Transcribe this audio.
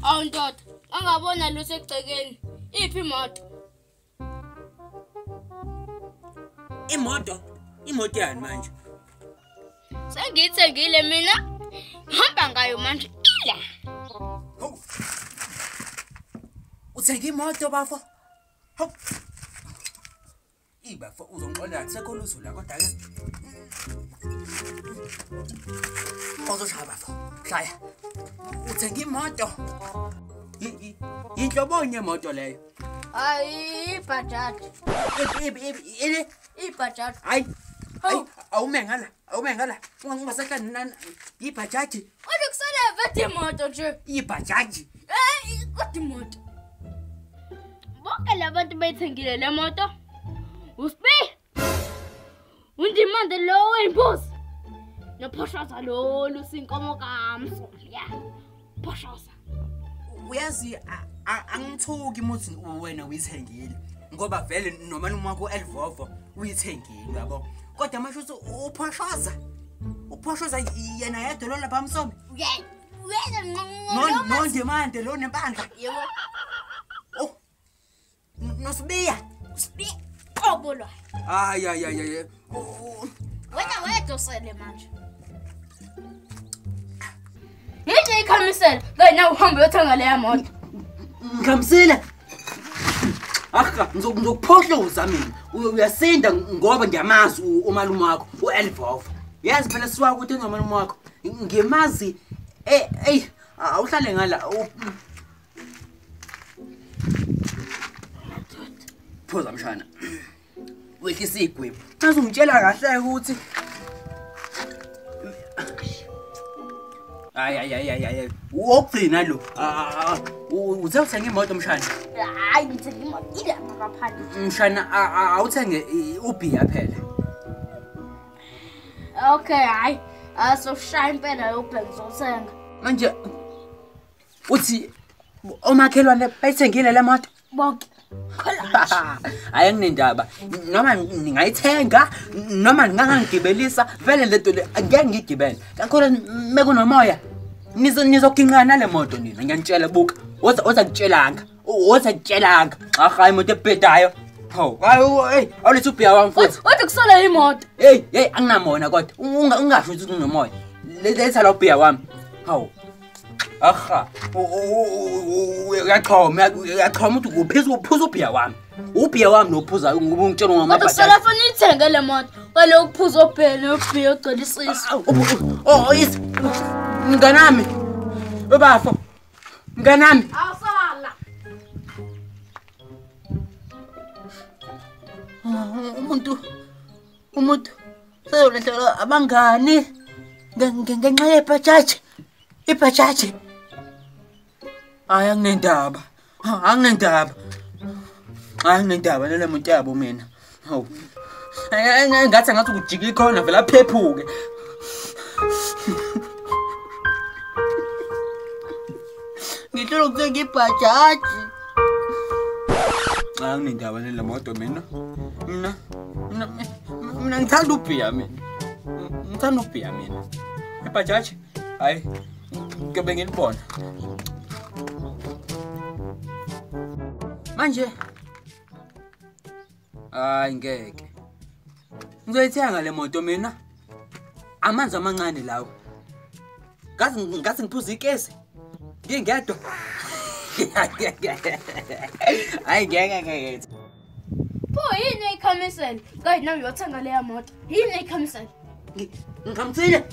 Awu ndoda, angabona lutho egcekeni. Iphi imoto? Imoto? Imoto yani manje? Sengiyithengile mina. Hamba ngayo manje ila. Hawu. Uthenge imoto bafo? Hawu. Ibafo uzongixolela kusekho luzula kodwa ke. Ozoshaya bafo. Shaya. Uthenge imoto. Inhlobonye imoto leyo. Hayi, ibhajaji. Ini ibhajaji. Hayi. Hayi, awume ngala, awume ngala. Ungasehlani nani? Ibhajaji. Kodwa kusele vethe imoto nje. Ibhajaji. Eh, kodwa imoto. Bonke labantu bayithengile le moto. Usbi. Undimande lo wembuzi. Nophoshoza lo lusinkomo kamso. Yeah. Phoshoza. Uyazi angithuki muthi wena uyithengile ngoba vele noma wakho Elvovo uyithengile yabo, kodwa manje uthi uphoshoza uphoshoza yena yedwa lo lapha Msomi. Yena no Ndimande lo nempandla. Yebo. Oh noSibiya. Sibiya qobo lo. Hayi hayi hayi. Wena wedwa usele manje. Yini ikhamisela? Kanye nawe uhambe uyothenga leya moto. Ngikhamisile. Aha, ngizokuphohloza mina. Uyasinda ngoba ngiyamazi umalume wakho, uElvovo. Yazi phela siwa ukuthi umalume wakho. Ngimazi eh awuhlale ngala. Phoza mshana. Wehlisa igwebu. Xa ungitshela kahle ukuthi Ay ay ay ay ay. Wokugcina lo. Uthe uthenge imoto mshana? Hayi ngithenge imoto ilapha ngaphandle. Mshana awuthenge ubhiya phela. Okay, hayi. Asoshaya impela yobhengi ngizothenga. Manje uthi omakhelwane bayithengile le moto? Bonke. Hayi anginendaba. Noma ngingayithenga noma ngingangigibelisa vele lento le angeke ngigibele. Kakhulu mekunomoya nizoginqana nale moto nina ngiyanitshela buka. Woza kutshelanga. Woza kutshelanga. Hayi imoto ebhedayo. Hawu, hayi hey, awulethe ubhiya wami futhi. Wathi kusola imoto. Hey, hey anginamona kodwa. Ungasho ukuthi kunomoya. Letha lo bhiya wami. Hawu. Aha, uyachoma, uyachoma ukuthi uphuza ubhiya wami. Ubhiya wami nophuza ngoba ungitshela ngama. Kodwa kusala fanele ithenge le moto. Kaloku uphuza obhele nobhiya ogcwele isisu. Oh, yes. Mnganami. Ubafo. Mnganami. Awusala. Umuntu seyolahlekelwa abangani ngenxa yebhajaji. Ibhajaji. Hayi anginendaba. Anginendaba. Anginendaba nale muntu yabo mina. Hawu. Ngathi ngathi kujika ikhona vele aphephuke. Ngithola ukuthenga ibhajaji. Anginendaba nale moto mina. Mina ngithanda ubhiya mina. Ngithanda ubhiya mina. Ibhajaji. Hayi. Ngiyobe ngilibona. Manje hayi ngeke. Ngizoyithenga le moto mina. Amanzi amancane lawo. Ngazi ngiphuza ikesi. Ngingedwa. Hayi ngeke ngeke. Pho yini ikhamisela? Kanti nawe uyothenga leya moto. Yini ikhamisela? Ngikhamisile.